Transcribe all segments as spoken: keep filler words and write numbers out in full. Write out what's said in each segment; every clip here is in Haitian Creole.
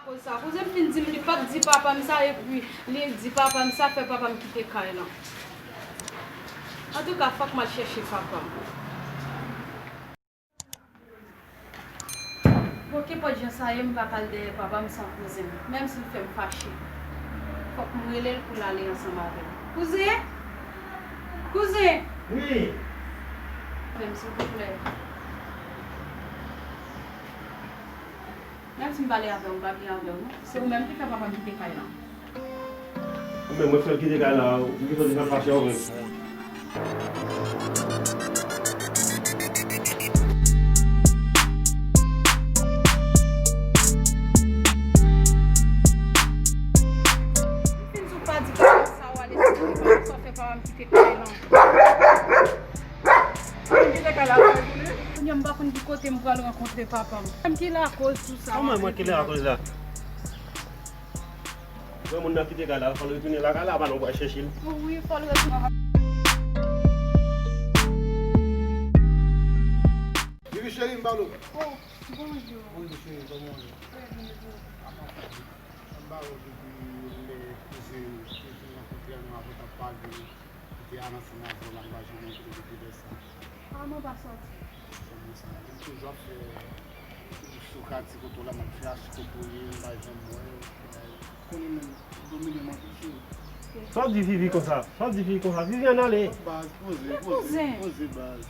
Koz sa, kouzen m fin di m li p ap di papa m sa, epi li di papa m sa, fè papa m kite kay lan. Antouka, fòk m al chèche papa m. Bon, kenpòt jan sa ye, m pa ka al dèyè papa m san kouzen m, menm si l fè m fache. Fòk m rele l pou l ale ansanm avè m. Kouzen! Kouzen! Wi! Rele m, silvouplè. Menm si m pale avè w, m pa byen avè w, non. Se ou menm ki fè papa m kite kay lan. Ou menm, mwen fè l kite kay la, ou ki sòti fè l fache avè m. M fin di w pa di papa m sa, w ale sou papa m sa, w fè papa m kite kay lan. Mwen kite kay la pou li. Kounye a m pa konn ki kote m pral rankontre papa m. Mwen ki lakoz tou sa. Kòman mwen ki lakoz la? Granmoun nan kite kay la, fò l retounen lakay la, pa nou pral chèche l. Wi, fò l retounen. Vivi cheri, m ba w. Oh, bonjou. Bonjou cheri, kòman w ye? Trè byen, e ou? Apa sa? M ba w depi lè kouzen te fin rankontre avè m, t ap pale. Li te al ansanm avè w la, m pa janm wè w depi lè sa. A, mwen pa sòti. Sèlman sa. M toujou ap fè sou kati kote w la, m ap fè achte kote w ye, m pa janm wè w. Konnen menm domine m anpil cheri. Sa w di Vivi konsa? Sa w di Vivi konsa? Vivi, ann ale. Baz, poze, poze, poze, baz.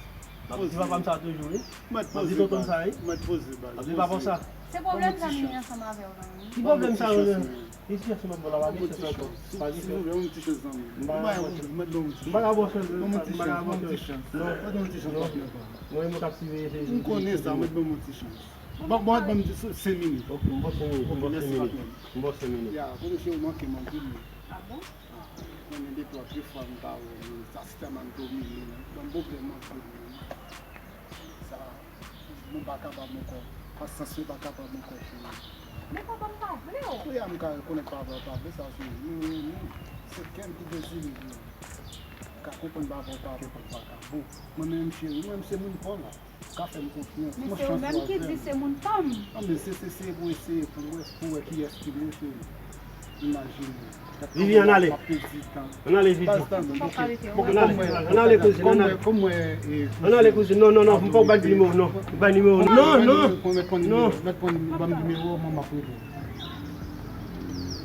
M ap di papa m sa toujou, wi. M ap di tonton m sa, wi. M ap di papa m sa. Se pwoblèm sa m gen ansanm avè w la, wi. Ki pwoblèm sa yo gen? Ki sitiyasyon m ap viv la, pa gen chans ankò. Pa gen chans. Silvouplè, yon ti chans zanmi. M pa ka ba w chans. M pa ka ba w chans. Yon ti chans, yon ti chans. Non. Mwen, mwen k ap siveye se. M konnen sa, mwen ban m yon ti chans. Bon, bon, ban m senk minit. Ok, m ba w senk minit. M ba w senk minit. M ba w senk minit. Ya, konnen se ou manke m anpil, men. A bon? Mwen gen de twa, de fwa m ta wè, men sa se tèlman domine, ban m pwoblèm anpil, men. Sa, mwen pa kapab ankò. Pasyans mwen pa kapab ankò, cheri. Men papa m pa vle w. Wi, a m ka rekonèt papa pa vle sa, cheri. Men, men, men, se kè m ki dezire, cheri. M ka konprann papa w pa vle w pa ka. Bon, mwen menm, cheri, mwen menm se moun pa w la. Ou ka fè m konfyans. Men se ou menm ki di se moun pa m. Non, men se, se, se pou eseye, pou wè, pou wè kiyès ki m ye, cheri. Imajine. Vivi, ann ale. Ann ale, Vivi. Ann ale, ann ale, kouzin, ann ale. Ann ale, kouzin. Non, non, non, m poko bay nimewo, non. M bay nimewo, non, non.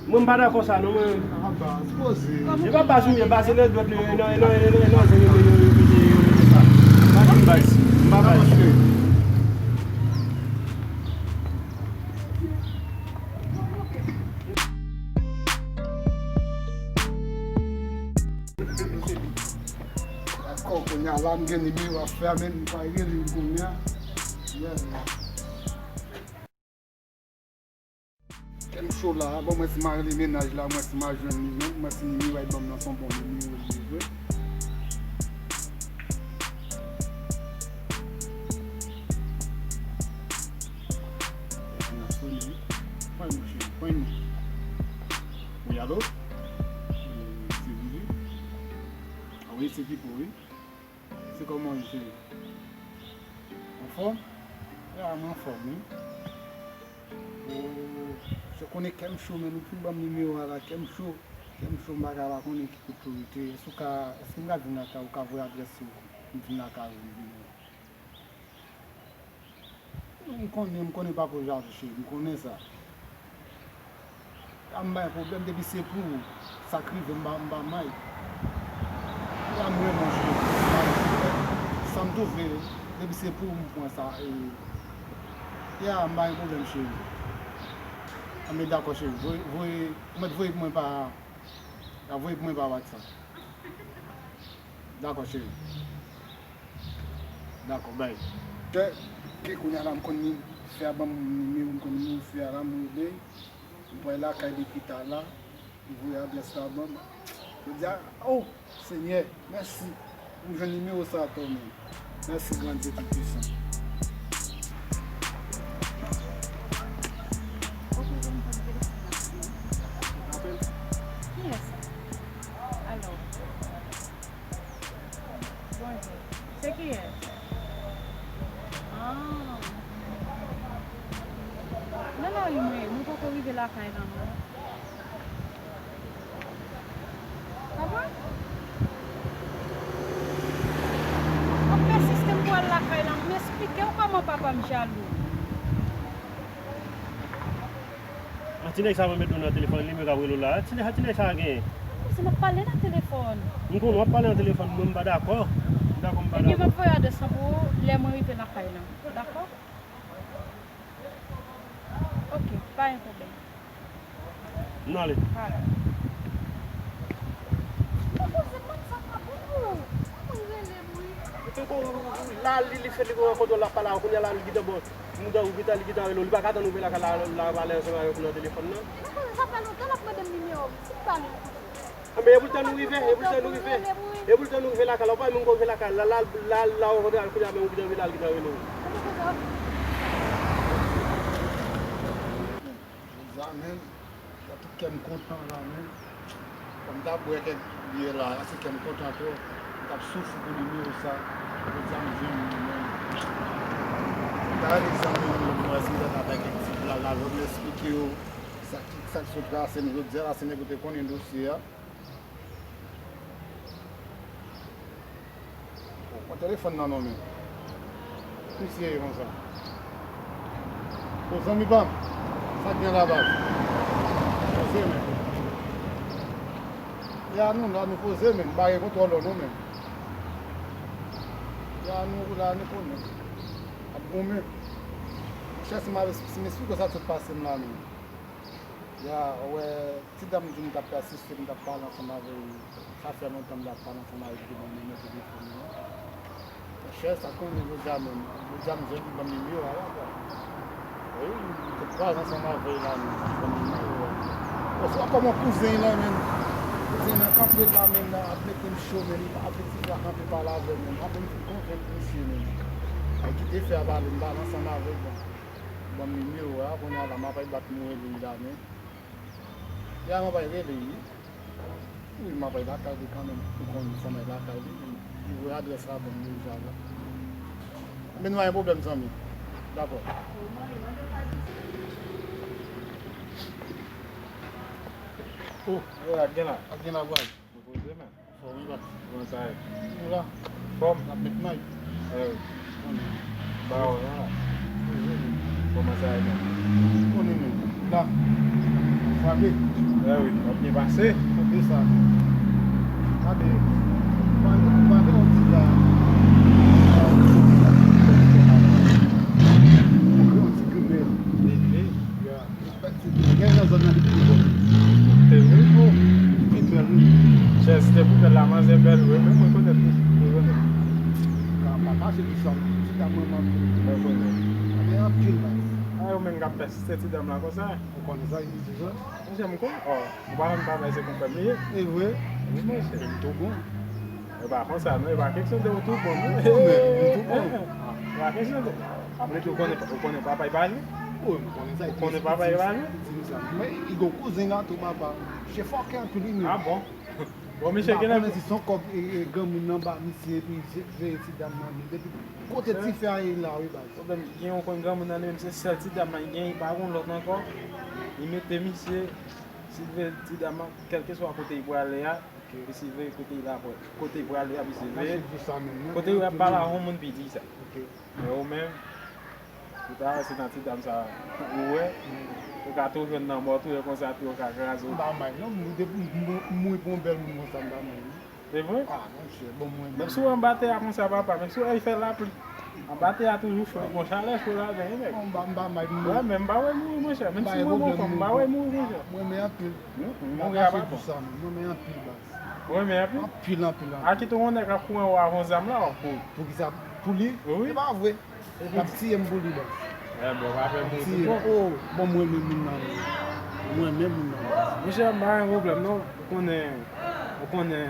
Mwen, m pa dakò sa, non, mwen. E pa baz ou ye, baz, se lè dwèt li, e nan, e nan, e nan, e nan zen yo, yo, yo, yo, yo mete sa. M pa vin baz. M pa baz. Dakò, kounye a la, m gen nimewo a fè a, men m pa rele l kounye a. Yeah, yeah. Kè m cho la, bon, mwen si m a rele mennaj la, mwen si m a jwenn li, men mwen si nimewo a l ban m nan se yon bon nimewo li ye vre. Tèlefòn nan sonnen wi. Pran yon cheri, pran yon. Wi, alo? Wi, se Vivi? A wi, se Pipo, wi. Se kòman w ye, cheri? Anfòm? Ya, mwen anfòm, wi. O, se konnen kè m cho, men ou fin ban m nimewo a la, kè m cho. Kè m cho, m pa ka pa konnen ki kote w rete. Èske w ka, èske m ka vin lakay ou, ou ka voye adrès ou, m vin lakay ou, m vini. M konnen, m konnen pa pou jalou, cheri, m konnen sa. Ya, m bay pwoblèm, depi se pou ou, sa k rive m pa, m pa may. Ya, m renmen w, cheri. Sa m twouve, depi se pou ou m pran sa, e, ya, m bay pwoblèm, cheri. Anben, dakò, cheri. Voye, voye, ou mèt voye pou mwen pa, ya, voye pou mwen pa WhatsApp. Dakò, cheri. Dakò, bay. Kè, kè kounye a la, m konn ni fè a ban m nimewo, m konn nimewo fè a la, m rele. M pral lakay depi talè, m voye adrès la ban m. Jodi a, oh, Senyè, mèsi. M jwenn nimewo sa atò menm. Mèsi, Gran Dye Toupisan. Kiyès sa? Alo. Bonjou. Se kiyès? Ah. Nan lari mwen ye, mwen poko rive la. Lakay lanmou. Kòman? W ap pèsiste pou w al lakay lanmou. M esplike w kòman papa m jalou. A ti nèg sa mwen met nou nan telefòn, li menm k ap rele w la. A ti nèg, a ti nèg sa genyen? Kouzen, n ap pale nan telefòn. M konnen w ap pale nan telefòn, mwen m pa dakò. M dakò, m pa dakò. Epi m ap voye adrès lan pou ou lè mwen rive lakay lan. Dakò? Ok, pa gen pwoblèm. Nou ale. Ala. Ou poze m sa pa pou ou. Ou rele m, wi. Ou te gon la, li, li fè li gon rankontre, l ap pale avè w, kounye a la, li gentan bon. Mouda ou gentan, li gentan rele w. Li pa ka tann ou vin lakay la, la pale ansanm avèk ou nan telefòn nan. Ou konnen sa fè lontan l ap mande m nimewo m. Si m pa li. Anben, e pou l tann nou rive, e pou l tann nou rive. E pou l tann nou rive lakay la, ou pa menm ko rive lakay la, la, la, la, ou rankontre al kounye a, men ou gentan rele, al gentan rele w. Jodi a menm, tout kè m kontan la menm. Kòm m t ap bwè kèk byè la, se kè m kontan twòp. M t ap soufri pou nimewo sa. Jodi a m jwenn li menm. M ta renmen zanmi m yo, m wè si m ta avèk kèk ti blag la, jodi m esplike yo sa ki, sa k sot pase m jodi a la, se nèg yo te konnen dosye a. Pran telefòn nan non men. Misye ye konsa. O zanmi pa m, sa k gen la baz? Poze men. Ya nou la, nou poze men, m pa gen kontwòl non men. Ya nou la, nou konnen. Ap goumen. Monchè, si m, si m esplike w sa k sot pase m la men. Ya, ou wè, ti dam di m t ap pèsiste, m t ap pale ansanm avè l. Sa fè lontan m t ap pale ansanm avè l, li te ban m nimewo telefòn li an. Monchè, sa k rive jodi a menm, jodi a m jwenn li ban m nimewo a la, kwa. Wi, m te kwaze ansanm avè l la menm, li ban m nimewo a. Bon, se ankò mon kouzen la menm. Kouzen la kanpe la menm, la ap mete m cho menm, li pa ap vin ti fwa kanpe pale avè m menm. Apre m fin konvenk misye menm. Ay, kite fè a pale, m pale ansanm avè l, bon. Ban m nimewo a, kounye a la, m ap al bat m rele li la, men. Ya, m ap al rele li. Wi, m ap al lakay li kanmenm. Ou konn fò m al lakay li. Li voye adrès la ban m deja la. Men nou pa gen pwoblèm, zanmi. Dakò. Oh, yo, ak gen la. Ak gen la, bwaz. Poze men. Fòm wi baz. Kòman sa ye? Nou la. Fòm? N ap met may. Eh wi. Ba wè la. Poze men. Kòman sa ye men? Konnen men. La. Frape. Eh wi, w ap byen pase. Kote sa? Gade. Pale, pale yon ti la. Yon ti grimèl. Li, li. Ya. Gen nan zòn nan li pi bon. Se vre? Oh, li pi bèl wi. Chè, si te pou fè la manzè bèl vre, men mwen konèt li. Mwen konèt. Ka pa kache di sa, ti dam mwen manke. Mwen konèt. Gen anpil baz. A yo menm k ap pèsiste ti dam la konsa. Ou konnen sa, li di sa. Monchè, m konn, oh, ou pa konn pa bay se konpè m li ye. E vre? Wi, monchè. Men m tou bon. E pa konsa non, e pa keksyon de ou tou bon non. Ou konnen, m tou bon. E pa keksyon de, apre tou, ou konnen, ou konnen papa y pa li? Wi, m konnen sa. Ou konnen papa y pa li? Di m sa. Men li gon kouzen la tou papa. Misye fòkè anpil wi men. A bon? Bon, misye gen lè. M pa konnen si se yon kòb, e, e, granmoun nan ba misye epi veye ti dam nan vin. Depi kote ti fè a ye la wi baz. Pwoblèm, gen yon konn granmoun nan li menm se sèl ti dam nan li gen, li pa gon lòt ankò. Li mete misye, siveye ti dam nan, kèlkeswa kote li prale a. Ok. Li siveye kote li la, kote li prale a, li siveye. Kote li ap pale a yon moun, li di sa. Ok. Men ou menm, ou ta wè se nan ti dam sa ou wè, ou ka tou jwenn nan mò tou, e konsa tou yo ka kraze w. M pa may non, m, depi m, m, m mouri pou yon bèl moun konsa, m pa may non. Se vre? Ah, monchè, bon, mwen menm. Menm si w anba tè a konsa, papa, menm si w, ey, fè lapli. Anba tè a toujou cho, gon chalè cho ladan, wi, nèg. Bon, m pa, m pa may, m, wè, men m pa wè mouri, monchè. Menm si mwen bon kòm, m pa wè mouri, monchè. Mwen renmen anpil. Mouri a pa bon. Mwen renmen anpil, baz. Ou renmen anpil? Anpil, anpil, anpil. A kite yon nèg ap kouri anwo avè yon zam la, w ap kouri. Poukisa? Pou li? Wi. Se pa vre. L ap tiye m pou li, baz. Enben, w pa fè mouri pou kòk. Oh, bon, mwen renmen moun nan, men. Mwen renmen moun nan, baz. Monchè, m pa gen pwoblèm, non. Ou konnen, ou konnen,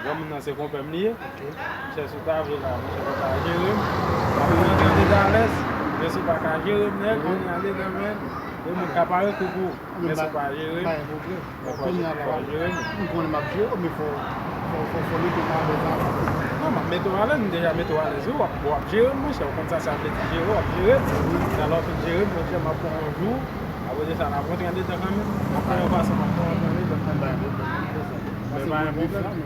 granmoun nan se konpè m li ye. Ok. Monchè, si w ta vle la, monchè, ou ka jere m. Ou ka mete m alèz, men si w pa ka jere m, nèg, kounye a dedan men, e moun ka parèt ou pou. Men si w pa jere m, pa gen pwoblèm. Kounye a la, m konnen m ap jere w, men fò, fò, fò, fò mete m alèz avan. Non, m ap mete w alèz, m deja mete w alèz, wi, w ap, w ap jere m, monchè, ou konn sa sa vle di jere, w ap jere m. Wi. Talè w fin jere m, monchè, m ap pran yon jou, m ap Kote sa, n ap rantre andedan kanmenm. Apre yo pase, n ap rantre andedan. Mwen pa gen pwoblèm. Mwen pa gen pwoblèm.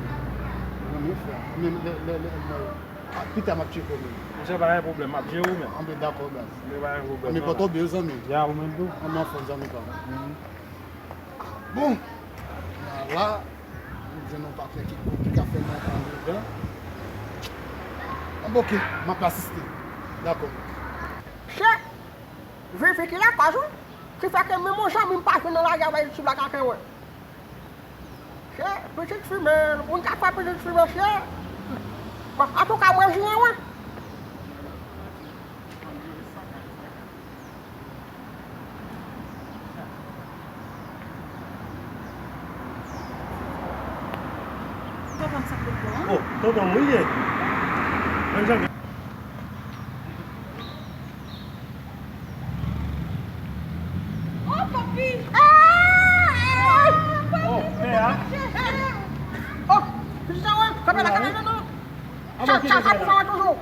Mwen pa gen pwoblèm. Mwen pa gen pwoblèm. Pita m ap tcheke w menm. Misye pa gen pwoblèm, m ap jere w menm. Anben dakò baz. Misye pa gen pwoblèm. Anben pòte w byen zanmi. Ya, ou menm tou. Anben anfòm zanmi pa m. Bon, la, m jwenn yon patnè ki, ki ka fè mwen andedan. Anben oke, m ap asiste. Dakò. Chè, vin fè ki lakòz ou, ki fè ke menm yon zanmi m pa jwenn nan lari a bay sou blak ak mwen. Chè, pitit fimen, moun ka fè pitit fimen, chè. Bon, antouka, mwen jwenn, wi. Papa m sa k pot bon, an? Oh, tonton m wi l ye. Menm jan. Oh, papi! Ah! Oh, pè a. Oh, pitit sa wè, kanpe la, kanpe la, non, non. Sa, sa, sa pou sa wè toujou.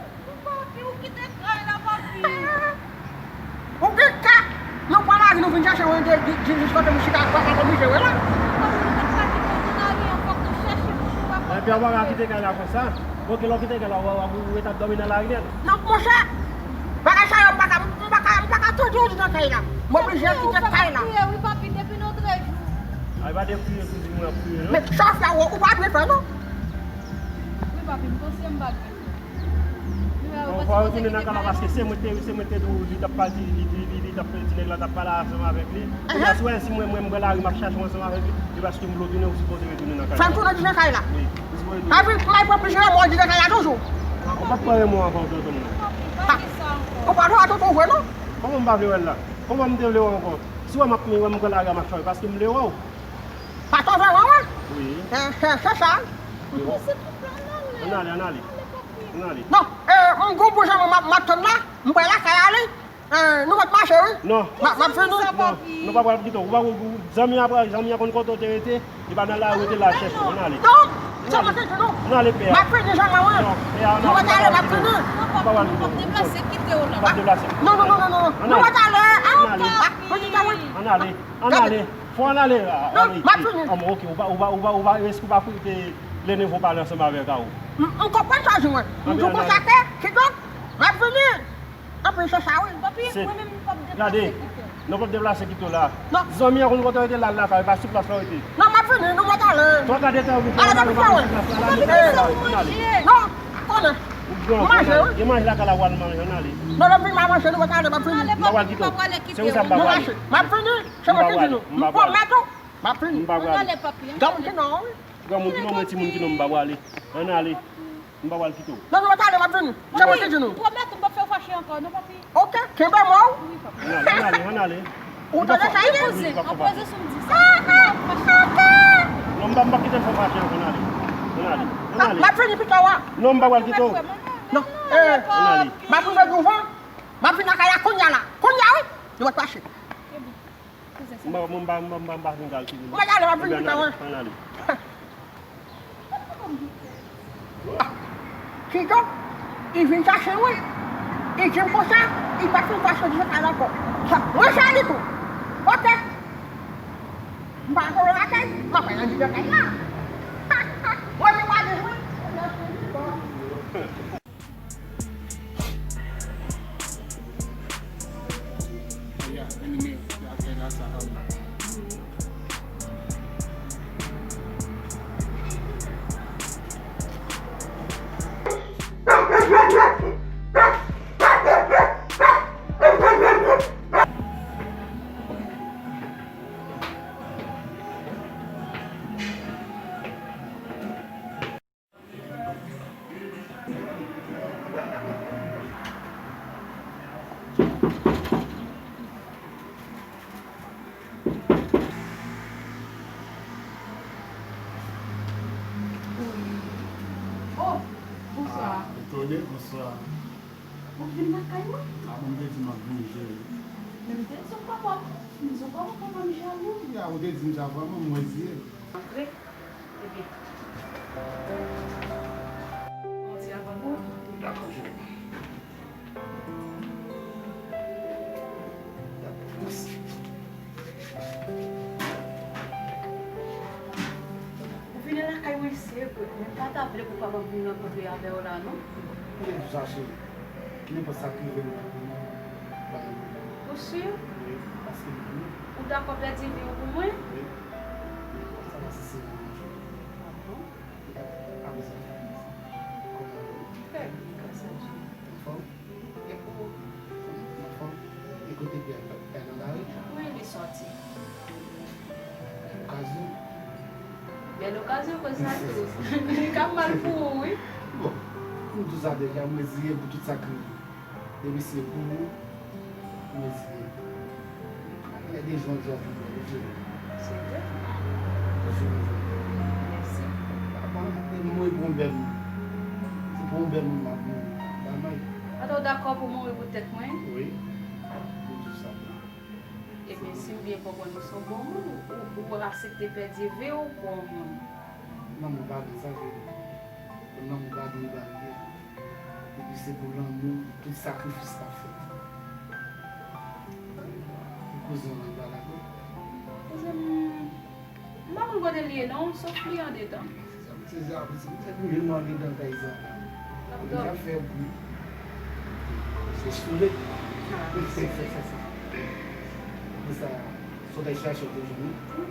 Papi, ou kite kay la, papi. Ou gen ka. Nou pran lari, nou vin chèche w, di, di, di, jis kote nou chita, pa, pa oblije wè la. Papi, nou mèt pa kite w nan lari an, fòk nou chèche pou nou pa. Epi w pa ka kite kay la konsa. Bon, ki lè w kite kay la, w, w, w ret ap dòmi nan lari nèt. Non, monchè. Bagay sa yo, m pa ka, m pa ka, m pa ka tande w di nan kay la. M oblije kite kay la. Ou pa kriye, wi, papi, depi nou trè jou. Ay, pa de kriye, kouzin mwen ap kriye, non. Men sa w fè a, ou pa dwe fè, non. Wi, papi, m konsyan m pa dwe fè. Bon, fò w retounen nan kay la, paske se mwen te, se mwen te di w, li t ap pale, li, li, li, li t ap fè ti nèg la t ap pale ansanm avèk li. Kounye a, si w wè si mwen, mwen, m pran lari, m ap chache w ansanm avèk li, e paske m vle w tounen, ou sipoze retounen nan kay la. Fè m tounen di nan kay la. Wi, ou sipoze tounen. Sa vle di m al pran plis renmen w di nan kay la toujou. Ou p ap pran renmen w ankò, tonton mwen. Ou pa dwe a tonton vre, non? Kòman m pa vle wè l la? Kòman m te vle wè w ankò? Si w wè m ap, m pran lari a, m ap chache w, paske m vle wè w. Patwon vle wè w? Wi. Eh, eh, se sa. Wi. Ann ale, ann ale. Ann ale. Non, eh, m gon boujon m ap, m ap tann la, m pral lakay a li. Eh, nou mèt mache, wi. Non. M ap, m ap vini. Non, nou pa pral kite w. Ou pa, ou, zanmi a, zanmi a konn kote w te rete. Li pa nan lari, rete la, chèche w. Ann ale. Non, sa pa fini, non. Ann ale, pè a. M ap vini, zanmi mwen. Non, pè a, ann ale. Nou mèt ale, m ap vini. M pa pral kite w. M p ap deplase, kite w la. M p ap deplase. Non, non, non, non, non. Nou mèt ale. Ann ale. Ah, pitit mwen. Ann ale. Ann ale. Fò ann ale. Non, m ap vini. Ah, ok, ou pa, ou pa, ou pa, ou pa, èske ou pa koute Lè Nevo pale ansanm avèk a ou? M, m konprann sa w di mwen. M di w konsa ke, kidonk, m ap vini. Anpil se sa, wi. Papi, mwen menm, m p ap deplase kite w. Gade, nou p ap deplase kite w la. Non. Zanmi an konn kote w rete la, l lakay, pa sou plas la w rete. Non, m ap vini, nou mèt ale. Twa gade tan ou vin fè w, ou pa sou plas la, la, li pa lakay, ann ale. Non, konnen. Ou gran, ann ale. Gen manje lakay la, w al manje, ann ale. Non, lè m vin, m a manje, nou mèt ale, m ap vini. M pa pral kite w. Se ou sa m pa pral. M ap vini, se mwen ki di nou. M pwomèt ou, m ap vini. M pa pral. Ann ale, papi, ann ale. Granmoun ki non, wi. Granmoun ki non, mwen timoun ki non, m pa pral. Ann ale. M pa pral kite w. Non, nou mèt ale, m ap vini. Se mwen ki di nou. Pwomèt ou m p ap fè w fache ankò, non, papi? Ok, kenbe men w. Wi, papi. Ann ale, ann ale, ann ale. Ou tande sa, Iden? Wi, papa. Anpoze sou m di sa. Ah, ah, ok. Non, m pa, m p ap kite l fè w fache ankò, ann ale. Ann ale, ann ale. M ap vini pito a. Non, m pa pral kite w. Non, eh, ann ale. M ap rive douvan. M ap vin lakay la kounye a la. Kounye a, wi. Nou mèt fache. M pa, m pa, m pa, m pa, m pa fin kalkile non. Mwen gade, m ap vin pita, wi. Ann ale. Kidonk, li vin chache m, wi. Li di m konsa, li pa fin fache di sa ankò. Sa, mwen sa li tou. Ok. M pa konnen lakay, m ap al andidan kay la. Mwen vin pa di, wi. Oh, bonswa. Ah, etone, bonswa. W ap vin lakay mwen? Ah, bon, m te di m ap vini, cheri. Men m te di w papa. M di w papa, papa m jalou. Ya, ou te di m sa vrèman, m wè zye. Antre. Ebyen. Yon ti avan nou. Dakò, cheri. Mèsi. Mesye, mwen pa ta vle pou papa m vin rankontre avè w la, non. Mwen tou sa cheri. Nenpòt sa k rive m la pou nou, pa gen pwoblèm. Ou si? Wi, paske m Ou dakò pèdi vi w pou mwen? Wi. Sa va si se mwen menm cheri. Ah bon? Apre sa, kòman w ye? Trè byen, gras a Dye. Anfòm? E pou ou? Anfòm? E kote Pyè, Pyè nan lari? Wi, li sòti. Bèl okazyon. Bèl okazyon, koz sa tou. Li ka mal pou ou, wi. Bon, m di w sa deja, m reziyen pou tout sa k rive. Depi se pou ou, m reziyen. Lè de jan jan pou mwen, ok? Se vre? Toujou mwen. Mèsi. Papa, e mouri pou yon bèl moun. Se pou yon bèl moun m ap mouri. Ba may. Atò w dakò pou mouri pou tèt mwen? Wi. M di w sa. Ebyen, si m byen konprann, ou se yon bon moun, ou, ou, ou aksepte pèdi vi w pou yon moun. Lanmou pa gen sa, cheri. Lanmou pa gen baryè. Epi se pou lanmou, tout sakrifis k ap fèt. Pou kouzin w lan pa la, wi. Kouzin m, m pa konn kote l ye non, sof li andedan. Se sa, se sa, se pou jwenn mwen andedan kay sa. L ap dòmi. L ap fè bri. Se sou li. Ah, se sou li. Pou sa, sot al chache w te jwenn li.